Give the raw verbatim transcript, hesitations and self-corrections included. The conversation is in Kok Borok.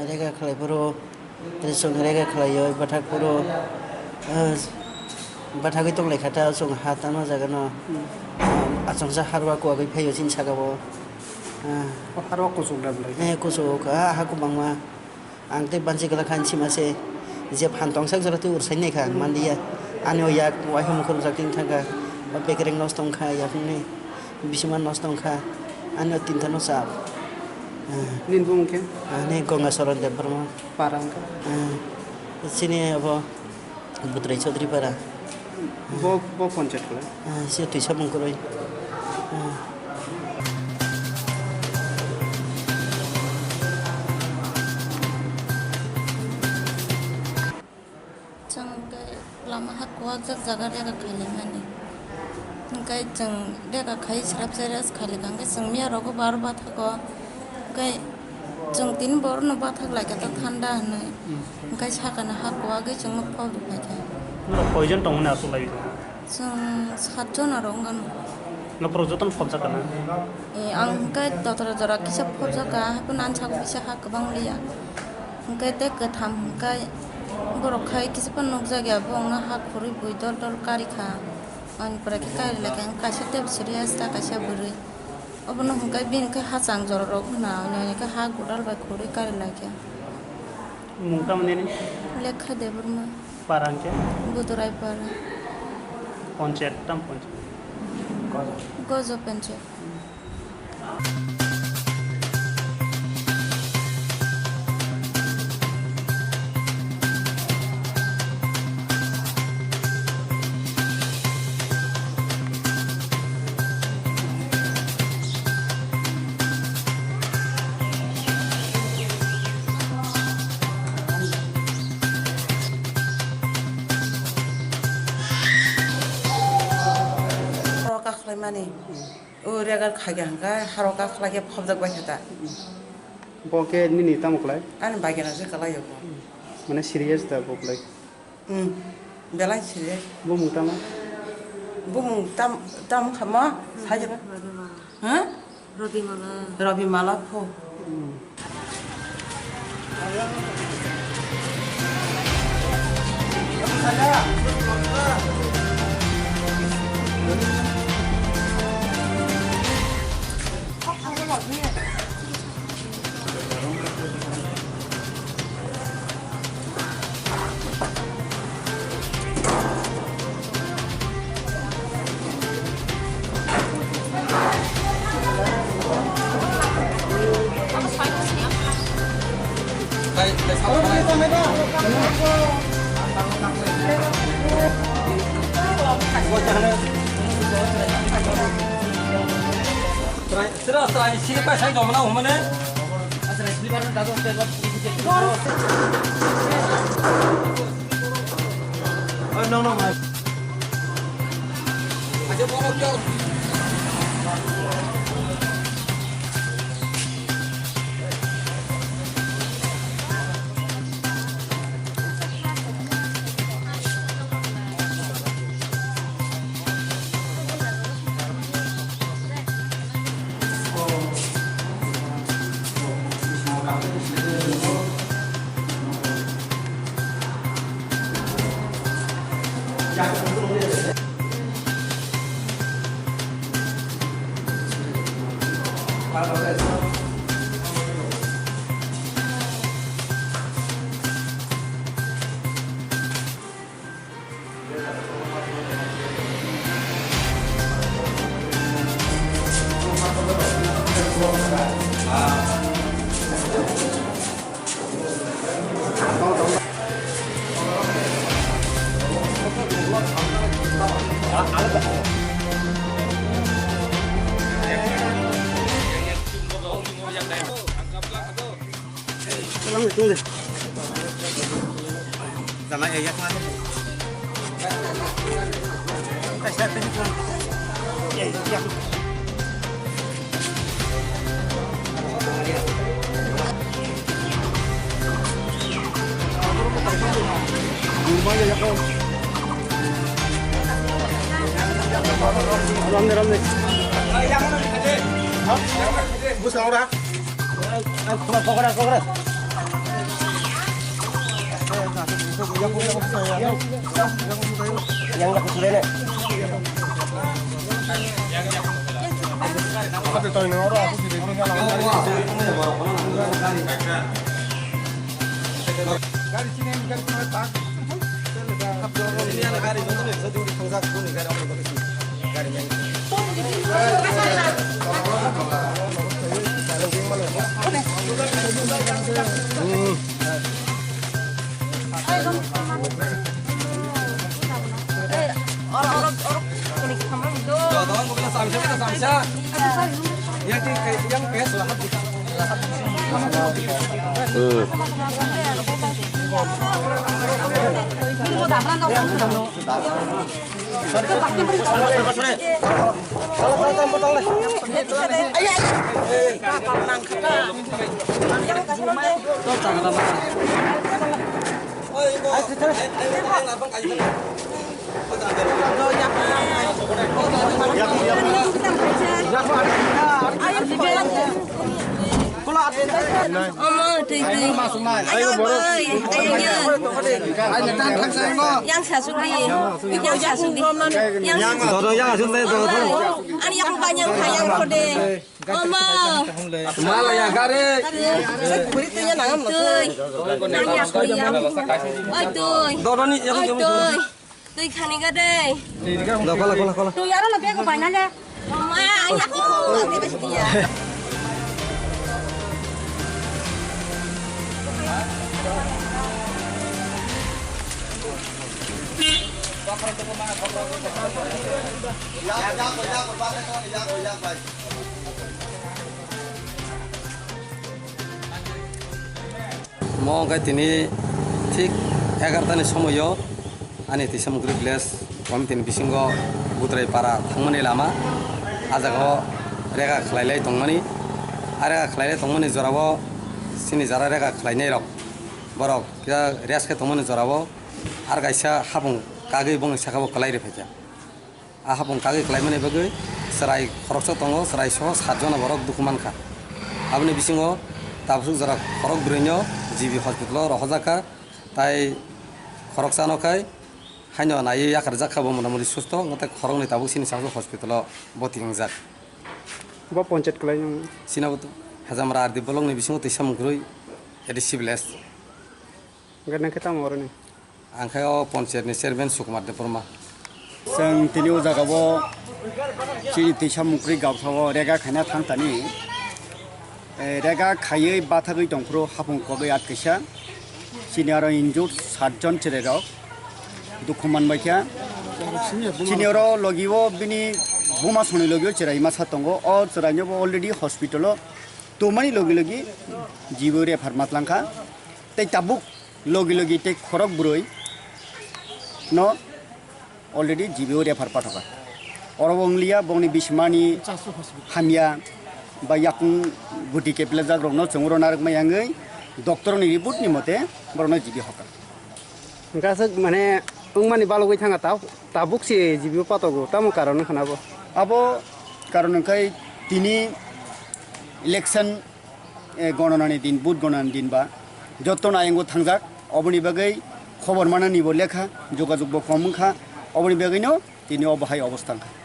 Rega khlai phuru, tei chwng rega khlai o, bathak phuru, ah, bathagwi tong lai kha ta, chwng ha tamo jaga no, ah, achomsa harwa kuagwi phai o chini saka o. Ah. O harwa kuchuk da belai? Eh, kuchuk, ah, ha kwbangma. Ang tei banchi kwlak kha, ang sima se je phan tongsak jora tei ursai nai kha, ang man liya. Ani o yak waisa mukhurjak tei thang kha, o bekereng nosto wng kha, yakungni bisingma nosto wng kha, ani o tinta no chap. Ah. Nini bumung khe? Ani Gonga Charan Debbarma. Para wng kha? Ah. Chini abo Butrai Chaudhary Para. Bo, bo ponchayat kwlai? Ah, se twisa mung kwrwi. Ah. Chwng tei lama ha kuwajak jaga rega khailaimani. Hwnkhe chwng rega khai srap se rest khailai kha, hwnkhe chwng miya rogo bar bathago. Hwnkhe chwng tini borokno bathak lai kha ta thanda hwnwi. Hwnkhe sakani ha kuwagwi chwngno phobwi phaikha. Norok koijon tongo hwnwi achuk lai? Chwng sat jona rok wngkha. Norok jotono phobjak kana? E, ang hwnkhe dotoro jora kisa phobjak kha, haikhe nani sago kisa ha kwbang liya. Hwnkhe tei kwtham hwnkhe borok khai kisa phano nukjak ya, bo wngkha ha khurui bui dol dol kari kha. Ani pore khe kari lai kha, kaisa tei serious ta kaisa bwrwi. Obono hwnkhe bini khe hachang jorarok hwna, oni oni khe ha gwdal bai khurui kari lai kha. Mung tamo nini? Lekha Debbarma. Para hwnkhe? Budurai Para. Ponchayat, tam ponchayat? Gojo ponchayat. O kakhlaimani. O rega khaikha hwnkhe haro kakhlai khe phobjak bai kha ta. Bo khe nini tamo khlai? Ani bagena se kwlai o bo. Mane serious da bo khlai? Hmm. Belai serious. Bumung tamo? Bumung tam, tam kha mo? Sajak. Ha? Robimala. Robimala pho. Hmm. Sira, sira, sini pa sai dong na humane. Oi, no, no, no. Ramne, ramne. Pokora, pokora. Yang laku sudah nih. Omo, twi, twi. Ayo, boy. Ayo, yang. Yang sasudi. Yang sasudi. Yang sasudi. Dodo, yang asung dai, dodo. Ani yang banyak, yang kode. Omo. Mala yang kare. Twi. Yang yang. Oi, twi. Dodo ni yang. Oi, twi. Twi khani ga dei. Da, kola, kola, kola. Twi aro no bego baina le. Ma, ya ko, bego siya. Mo hwnkhe tini thik egarota ni somoio ani Twisamukri village committee ni bisingo Budrai para thangmani lama, ah jaga o rega khlailai tongmani. Ah rega khlailai tongmani jora o chini jara rega khlainai rok, borok kisa rest khe tongmani jora o ar kaisa hapung kagwi bongni saka o kwlai rw phaikha. Ah hapung kagwi khlaimani bagwi chwrai khoroksa tongo, chwrai soho sat jona borok dukhu mankha. Aboni bisingo tabuk jora khorok brwino G B hospital o rohorjak kha, tai khoroksano khai haino naiwi yakarjak kha, bo motamoti susto wngkha, tei khoroknwi tabuk chini Chakjok hospital o bwtwi wngjak. Bo ponchayat kwlai nang. Chini bo to Hajamra R D block ni bisingo Twisamukri A D C village. Hwnkhe nang khe tamo oroni? Ang khe o ponchayat ni chairman Sukumar Debbarma. Chwng tini o jaga o chini Twisamukri gabsa o rega khaina thang tani, eh, rega khaiwi bathagwi tongphuru hapung kogwi at kaisa. Chini aro injured sat jon chwrai rok dukhu manbai kha. Chini oro logi o bini buma songni logi o chwrai masa tongo. O chwrai no bo already hospital o tongmani logi logi G B o refer matlang kha. Tei tabuk logi logi tei khorok bwrwi no already G B o refer pathokha. Oro bo wngliya, bongni bisimani hamya ba yakung guti keplejak rokno chwng oro narwkmai yangwi doctor ni report ni mote borokno G B hokha. Hwnkhe aswk mane wngmani balogwi thangkha ta, tabuk se G B o patogo, tamo karon wngkha na bo? Abo karon wngkha tini election eh, gononani din, vote gononani din ba joto no ayang o thangjak, oboni bagwi khobor manani bo lekha, jogajog bo kom wngkha, oboni bagwi no tini o bahai obostha wngkha.